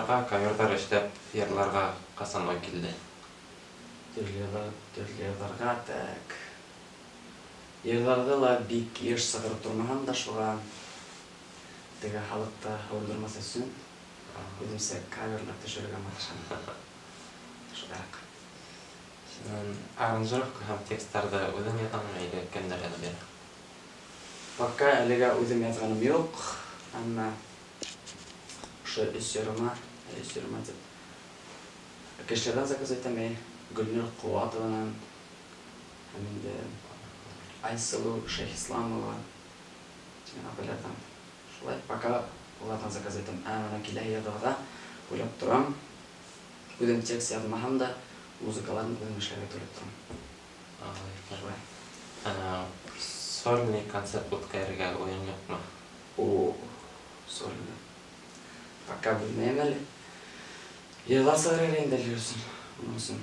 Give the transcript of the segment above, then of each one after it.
Йырларға, каверҙар эшләп йырларға ҡасан уй килде? Төрлө йырҙарға, так. Йырҙарҙы ла бик йыш сығарып тормаһам да, шуға теге халыҡты һыуындырмаҫ өсөн үҙемсә каверлар төшөрөргә маташам. Шулайыраҡ. Һинең аранжировка һәм тексттарҙы үҙең яҙаңмы или кемдәр яҙып бирә? Пока әлегә үҙем яҙғаным юҡ, әммә ошо өс йырыма тип кешеләрҙән заказ итәм, Гөлнур Ҡыуатованан һәм инде Айсылыу Шәйхисламова тигән апайларҙан. Шулай, пока уларҙан заказ итәм. Ә бына киләһе йырҙарҙа уйлап торам. Үҙем текст яҙмаһам да, музыкаларын үҙем эшләргә уйлап торам. Шулай. Сольный концерт үткәрергә уйың юҡмы? О, сольный. Пока белмәйем әле. Йырҙар сығарыр инде әле өсөн. Уның өсөн.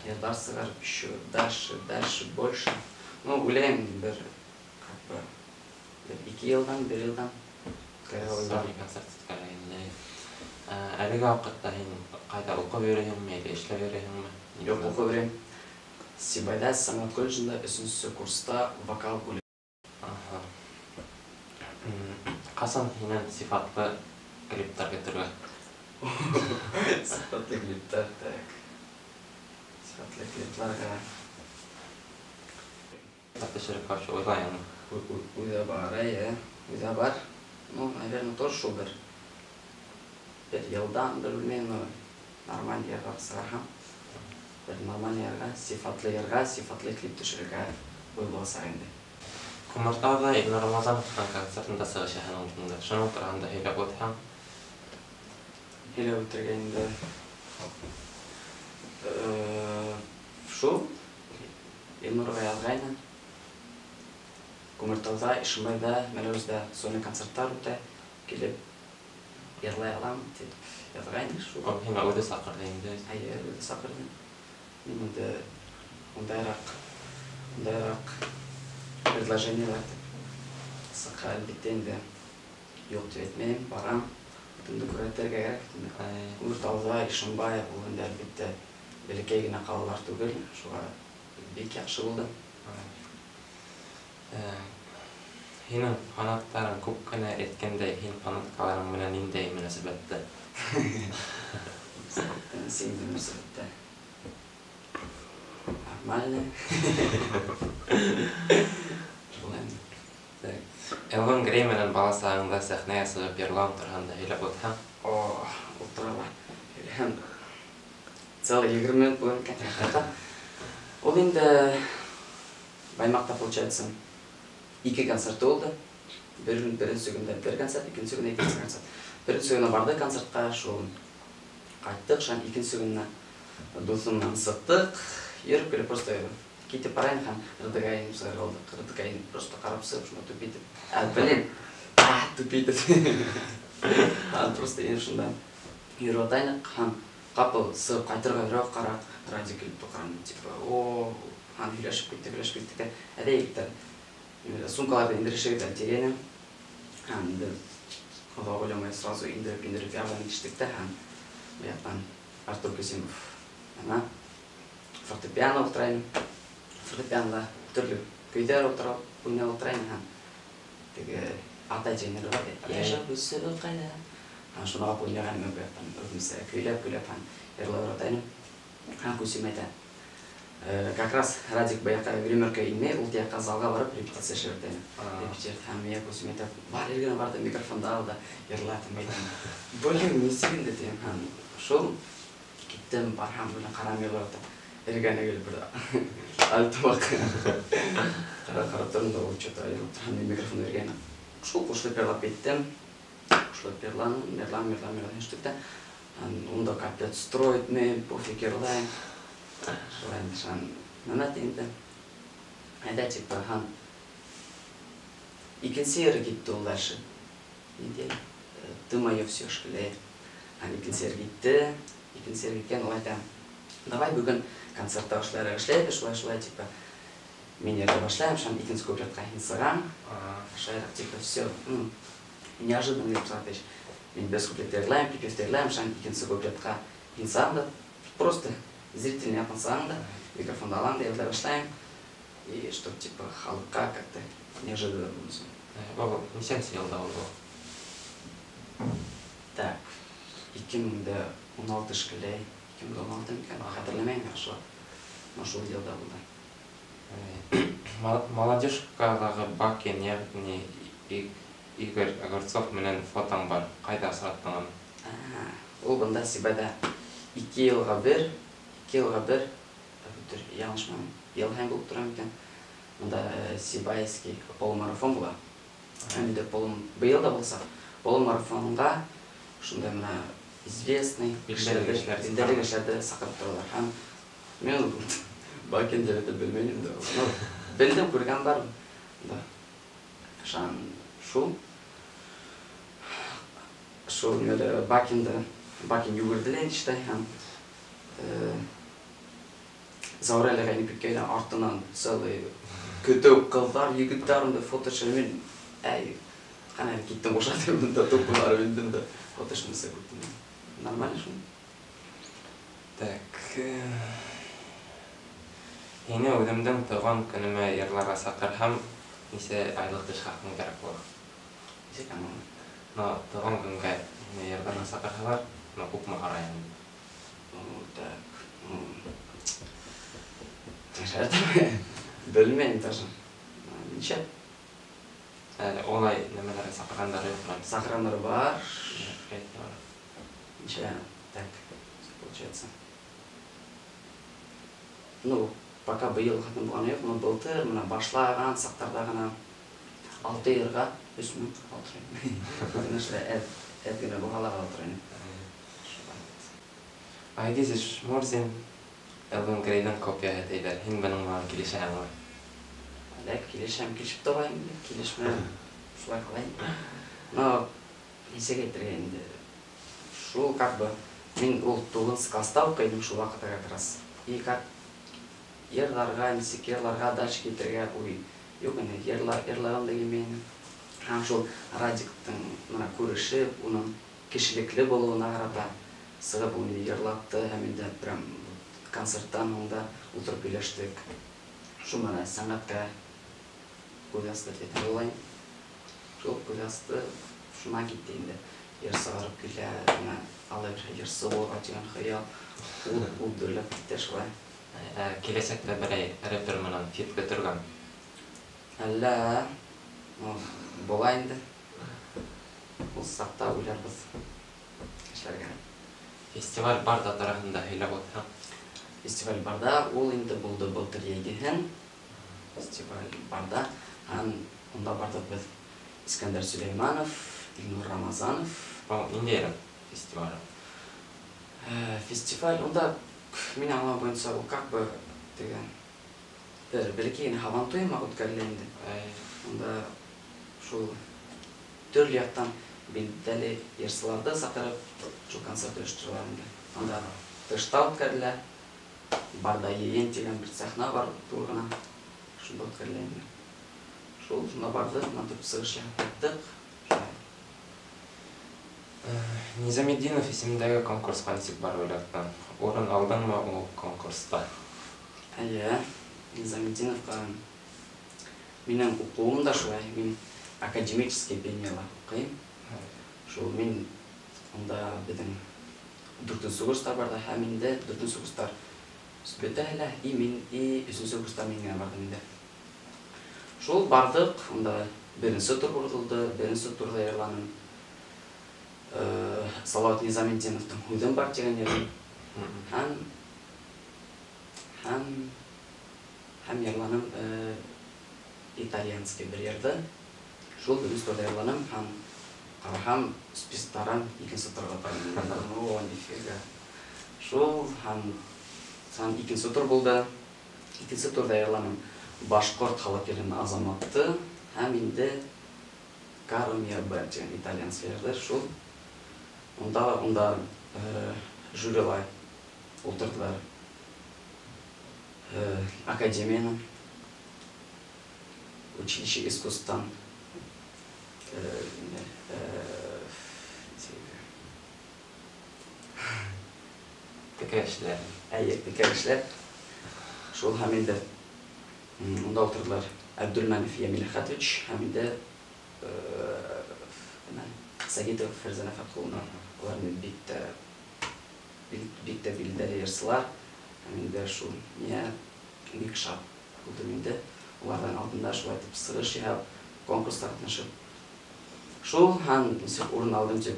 Йырҙар сығарып, еще дальше, дальше, больше. Ну, уйлайым, бер, как бы, бер 2 йылдан, бер йылдан үткәрергә уйлайым. Сольный концерт үткәрергә инде. Әлеге ваҡытта һин ҡайҙа, уҡып йөрөйһөңмө или эшләп йөрөйһөңмө? Юҡ, уҡып йөрөйөм. Сибайҙа, сәнғәт колледжында өсөнсө курста, вокал бүлеге. Аһа. Ҡасан һинән сифатлы клиптар көтөргә? Сифатлы клиптар, так. Сифатлы клипларға Төшөрөп вообще уйлайыңмы? Уйҙа бар, эйе, уйҙа бар. Ну, наверное, тоже шул бер йылдан, бер белмәйем, но нормаль йырға сығарһам, бер нормаль йырға, сифатлы йырға, сифатлы клип төшөрөргә уй буласаҡ инде. Күмертауҙа Илнур Рамазановтың концертында сығыш яһаның инде. Шуның тураһында һөйләп үтһәң. Һөйләп үтергә инде. Шул Илнурға яҙғайны. Күмертауҙа, Ишембайҙа, Мәләүездә сольный концерттар үтә. Килеп йырлай алам тип яҙғайны шул. Ул һиңә үҙе саҡырҙы инде. Эйе, үҙе саҡырҙы. Мин инде ундайыраҡ предложениелар тип сыҡһа, әлбиттә инде, юҡ тип әйтмәйем, барам. Үҙемде күрһәтергә кәрәк инде. Күмертауҙа, Ишембай, ул инде, әлбиттә, бәләкәй генә ҡалалар түгел, шуға бик яҡшы булды. Һинең фанаттарың күп кенә әйткәндәй, һин фанаткаларың менән ниндәй мөнәсәбәттә? Нисек инде мөнәсәбәттә? Нормально. Шулай инде. Так. Элвин Грей менән бала сағыңда сәхнәгә сығып йырлауың тураһында һөйләп үтһәң. О, ултырала. Һәм целый 20 минут булыр икән. Ул инде Баймаҡта, получается, ике концерты булды. Беренсе көндә бер концерт, икенсе көндә икенсе концерт. Беренсе көнө бардыҡ концертҡа, шул ҡайттыҡ, шунан икенсе көнөнә дуҫым менән сыҡтыҡ, йөрөп килеп просто китеп барайым һәм РДК инеп сығырға булдыҡ. РДК инеп просто ҡарап сығып, шунда тупить итеп. А, блин, а, тупить итеп. Һәм просто инеп шунда йөрөп атайныҡ һәм ҡапыл сығып ҡайтырға йөрөп ҡараҡ, Радик килеп туҡраны, типа, о, һәм һөйләшеп киттек, һөйләшеп киттек тә, әйҙә, егеттәр, сумкаларҙы индерешегеҙ әле тигәйне. Һәм инде оҙаҡ уйламай сразу индереп, индереп ярҙам итештек тә, һәм был яҡтан Артур Касимов ана фортепиано ултыра ине. Фортепианола төрлө көйҙәр ултыра, уйнап ултыра ине һәм теге атай әжәйҙәр бар, йәшәп үҫеп ҡайҙа. Һәм шуны алып уйнаған мин был яҡтан үҙемсә көйләп, көйләп һәм йырлап ята инем. Һәм Күсем әйтә. Как раз Радик был яҡҡа гримерка инмәй, ул яҡҡа залға барып репетиция эшләп ята ине. Репетировать. Һәм миңә Күсем әйтә, бар, иргенә бар да микрофонды ал да йырла, тип әйтәм. Блин, нисек инде тием. Һәм шул киттем, барһам, белән ҡарам йырлап ята. Эргәнә килеп бер альтыбаҡ. Ҡарап торҙом да, ул что-то йырлап тора, мин микрофон биргәйне. Шул ҡушылып йырлап киттем. Ҡушылып йырланым, йырланым, йырланым, йырланым, ишеттек тә. Һәм унда капец строить мин, пофиг, йырлайым. Шулай инде, шунан нәмә инде. Әйҙә, типа, һәм икенсе йыры китте ул дальше. Ниндәй? «Ты мое все» шикелле. Һәм икенсе йыр китте. Икенсе йыр киткән, ул әйтә, давай бөгөн концертта ошолайыраҡ эшләйбеҙ, шулай, шулай, типа, мин йырлай башлайым, шунан икенсе куплетҡа һин сығаң. Шулайыраҡ, типа, все, ну, неожиданно дип сығады. Мин бер куплет йырлайым, припев йырлайым, шунан икенсе куплетҡа мин сығам да, просто зрительный яҡын сығам да, микрофонды алам да йырлай башлайым. И чтоб типа халыҡҡа как-то неожиданно булһын. Был нисәнсе йылда булды ул? Так, 2016 шикелле, 2016 микән, хәтерләмәйем яҡшылап. Но шул йылда булды. Молодежкалағы Бакин, йәғни Игорь Огурцов менән фотоң бар. Ҡайҙа осраттың уны? Ул бында Сибайҙа 2 йылға бер, яңылышмам, йыл һайын булып тора микән? Бында Сибайский полумарафон була. Һәм инде быйыл да булса, полумарафонға шундай мына известный билдәле кешеләрҙе, кешеләрҙе билдәле кешеләрҙе саҡырып торалар. Һәм мин Бакин тип әйтеп белмәйем инде. Ну, белдем, күргән бар. Да. Шан шул нимәлә Бакинды, Бакин йүгерҙе лә инде һәм Заур әлегә инеп киткәйне, артынан целый көтөү ҡыҙҙар, егеттәр унда фото төшөрә. Мин, әй, ҡана киттем, бушатып бында тупо барып индем дә фото төшмәсә күптем. Нормально шул. Так. Һине үҙемдең тыуған көнөмә йырларға саҡырһам, нисә айлыҡ эш хаҡың кәрәк булыр? Нисек аңламаным? Но тыуған көнгә һине йырларға саҡырһалар, но күпме һорайым? Ну, так, ну, белмәйем даже. Нисә? Әле улай нәмәләргә саҡырғандары юҡмы? Саҡырғандар бар. Мероприятиелар. Нисә? Так, получается. Ну, пока быйыл хатым булғаны юҡ, но былтыр мына башлаған саҡтарҙа ғына алты йырға 3000 алтыр инем. Үҙенә шулай әҙ генә булһа ла алтыр инем. Айгиз Ишмурзин Элвин Грейҙың копияһы тиҙәр. Һин бының менән килешәһеңме? Әле килешәм, килешеп тә ҡуяйым инде, килешмәм, шулай ҡалайым. Но нисек әйтергә инде, шул как бы мин ул туғыҙынсы класста уҡыйным шул ваҡытта как раз. И как йырларға, нисек йырларға дальше китергә уй юҡ инде, йырлағым да килмәй ине. Һәм шул Радиктың мына күрешеп, уның кешелекле булыуына ҡарата сығып, ул мине йырлатты, һәм инде прям концерттан һуң да ултырып һөйләштек. Шул мына сәнғәткә күҙ асты тип әйтә булайым. Шул күҙ асты шунан китте инде. Йыр сығарып килә, мына алла бирһә йырсы булырға тигән хыял ут дөрләп китте шулай. Ә киләсәктә берәй рэпер менән фит көтөргән? Әллә, ну, була инде. Ул саҡта уйларбыҙ эшләргә. Фестиваль Барҙа тураһында һөйләп үтһәң. Фестиваль Барҙа ул инде булды былтыр йәйгеһен. Фестиваль Барҙа һәм унда барҙыҡ беҙ Искәндәр Сөләймәнов, Илнур Рамазанов. Был ниндәй фестиваль? Фестиваль унда мин аңлау буйынса ул как бы теге бер бәләкәй генә һабантуй һымаҡ үткәрелә инде. Унда шул төрлө яҡтан билдәле йырсыларҙы саҡырып шул концерт ойошторалар инде. Унда тышта үткәрелә. Барҙа йыйын тигән бер сәхнә бар ҙур ғына. Шунда үткәрелә инде. Шул шунда барҙыҡ, матур сығыш яһап ҡайттыҡ. Шулай. Низаметдинов исемендәге конкурсҡа нисек барып эләктең? Урын алдыңмы ул конкурста? Эйе, Низаметдиновҡа минең уҡыуым да шулай, мин академический пениела уҡыйым. Шул мин унда беҙҙең дүртенсе курстар бар ҙа, һәм инде дүртенсе курстар бөтәһе лә, и мин, и өсөнсө курста мин генә барҙым инде. Шул барҙыҡ, унда беренсе тур уҙылды, беренсе турҙа йырланым. Салауат Низаметдиновтың «Һүҙем бар» тигән йырын. Һәм йырланым итальянский бер йырҙы. Шул беренсе турҙа йырланым һәм ҡараһам, списоктарым икенсе турға барҙым. О, нифига. Шул һәм икенсе тур булды. Икенсе турҙа йырланым башҡорт халыҡ йырын «Азаматты» һәм инде «Caro mio bel» тигән итальянский йырҙы. Шул унда жюрилай ултырҙылар. Академияны, училище искусствтан, Пекә эшләр. Әйе, пекә эшләр. Шул һәм инде унда ултырҙылар Әбдулмәнов Ямил Әхәтович һәм инде Сагитова Фәрзәнә Фәтхулловна. Улар инде бик тә билдәле йырсылар. Һәм инде шул миңә бик шат булдым инде. Уларҙың алдында шулай итеп сығыш яһап, конкурста ҡатнашып. Шул һәм нисек урын алдым тип,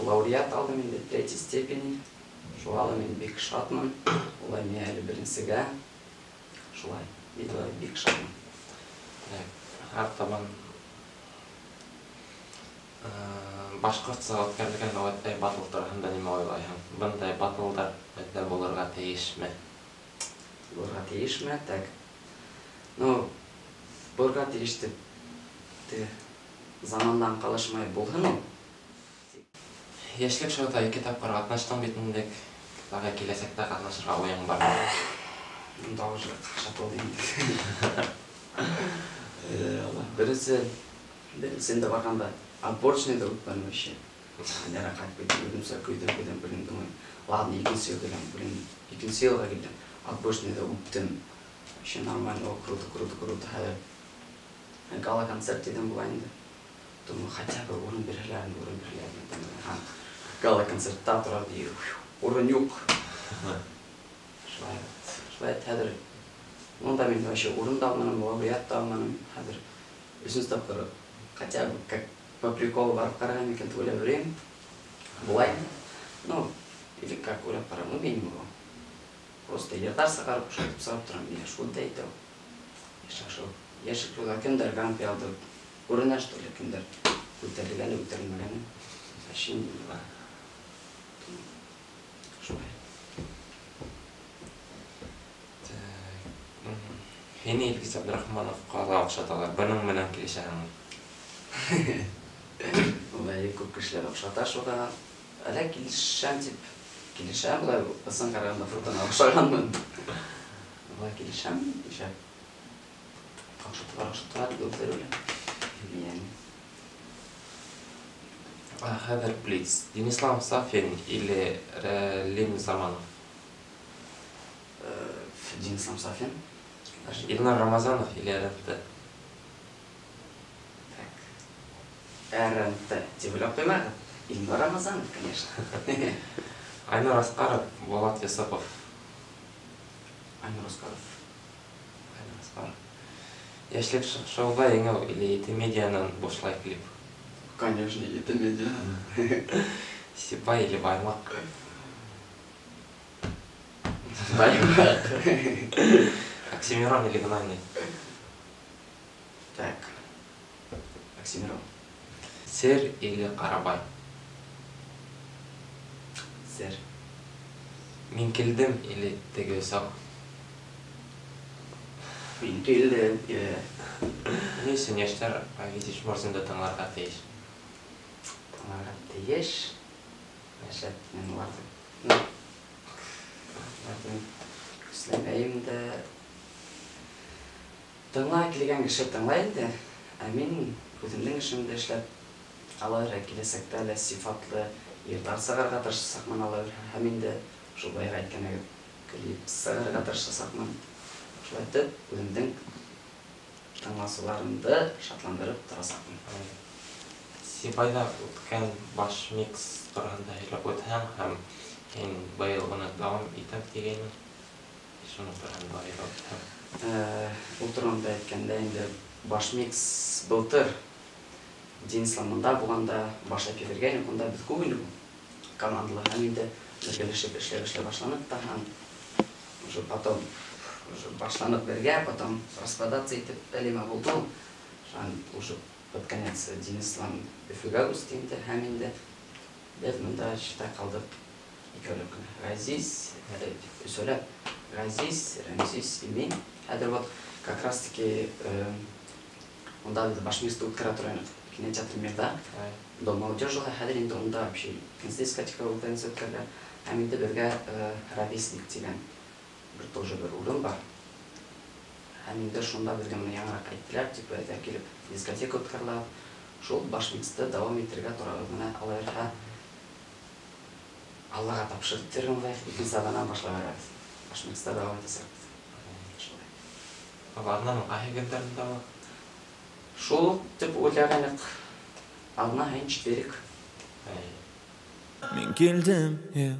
лауреат алдым инде третьей степени. Шуға ла мин бик шатмын. Улай миңә әле беренсегә. Шулай, мин улай бик шатмын. Артабан башҡортса үткәрелгән Нәүәтәй батл тураһында нимә уйлайһың? Бындай батлдар беҙҙә булырға тейешме? Булырға тейешме? Так. Ну, булырға тейеш тип, теге замандан ҡалышмай булһын ул. Йәшлек шоуҙа ике тапҡыр ҡатнаштың бит инде. Тағы киләсәктә ҡатнашырға уйың бармы? Унда уже ҡаҡшатылды инде. Алла. Беренсеһендә барғанда отборочныйҙа үтмәнем вообще. Нәре ҡайтып киттем, үҙемсә көйҙөм, көйҙөм, блин, думаю, ладно, икенсе йыл киләм, блин, икенсе йылға килдем. Отборочныйҙа үттем. Вообще нормально, о, круто, круто, круто. Хәҙер гала-концерт тигән була инде. Думаю, хотя бы урын бирһәләр инде, урын бирһәләр инде. Һәм гала-концертта тора, и урын юҡ. Шулай вот, шулай хәҙер унда мин вообще урын да алманым, лауреат та алманым. Хәҙер өсөнсө тапҡыр хотя бы как по приколу барып ҡарағам икән тип уйлап йөрөйөм. Булай инде. Ну, или как уйлап ҡарам, ну, мин не могу. Просто йырҙар сығарып, шулай сығарып торам, мин шул да әйтәм. Йәшлек шоу. Йәшлек шоуҙа кемдәр гран-при алды? Күренә, что ли, кемдәр күтәрелгәне, күтәрелмәгәне. Вообще не бар. Шулай. Так, һине Илгиз Абдрахмановҡа ла оҡшаталар. Бының менән килешәһеңме? Улай күп кешеләр оҡшата шуға. Әллә килешәм тип килешәм, былай ысын ҡарағанда фотоға оҡшағанмын. Былай килешәм, килешәм. Оҡшаталар, оҡшаталар тип үҙҙәре белә. Йәне. А хәҙер блиц. Динислам Сафин или Рәлим Заманов? Динислам Сафин. Илнар Рамазанов или РНТ? Так. РНТ. Тип уйлап ҡуймағыҙ. Илнар Рамазанов, конечно. Айнур Асҡаров, Булат Йосопов. Айнур Асҡаров. Айнур Асҡаров. Йәшлек шоуҙа еңеү или Ете медианан бушлай клип? Конечно, Ете медиа. Сибай или Баймаҡ? Баймаҡ. Оксимирон или Гнойный? Так. Оксимирон. Сер или Ҡарабай? Сер. Мин килдем или теге өсәү? Мин килдем, yeah. Ни өсөн йәштәр Авидич Мурзинды тыңларға тейеш? Тыңларға тейеш. Шәп, мин уларҙы, ну, уларҙы көсләмәйем дә. Тыңлай килгән кеше тыңлай инде. Ә мин үҙемдең эшемде эшләп, алар киләсәктә лә сифатлы йырҙар сығарырға тырышасаҡмын алар. Һәм инде шул баяғы әйткән клип сығарырға тырышасаҡмын. Шулай итеп, үҙемдең тыңлаусыларымды шатландырып торасаҡмын. Сибайҙа үткән баш микс тураһында һөйләп үтһәң һәм һин быйыл уны дауам итәм тигәйнең. Шуның тураһында һөйләп үтһәң. Ул турында әйткәндә инде баш микс былтыр Динисламында булғанда башлап ебәргәйнек, унда беҙ күп инек командала һәм инде бергәләшеп эшләп эшләп башланыҡ та һәм уже потом уже башланыҡ бергә, потом распадаться итеп әлимә булды ул. Һәм уже под конец Динислам Өфөгә күсте инде һәм инде беҙ бында считай ҡалдыҡ икәүләп кенә. Ғәзиз, өсәүләп, Ғәзиз, Рәмзис и мин. Хәҙер вот как раз таки унда беҙ баш миксты үткәрә торайныҡ. Кинотеатр Мирҙа. Дом молодежи хәҙер инде унда вообще икенсе дискотека үткәрелә. Һәм инде беҙгә Ровесник тигән бер тоже бер урын бар. Һәм инде шунда беҙгә менә яңыраҡ әйттеләр, типа, әйҙә килеп дискотека үткәрелә. Шул баш миксты дауам итергә торабыҙ. Менә алайһа Аллаға тапшырып тиргән булайыҡ, икенсе аҙнанан башлай барабыҙ. Башмикста дауам итәсәкбеҙ. Шулай. Аҙнаның ҡайһы көндәрендә була? Шул уҡ тип уйлағайныҡ. Аҙна һайын четверг. Әй. Мин килдем, yeah.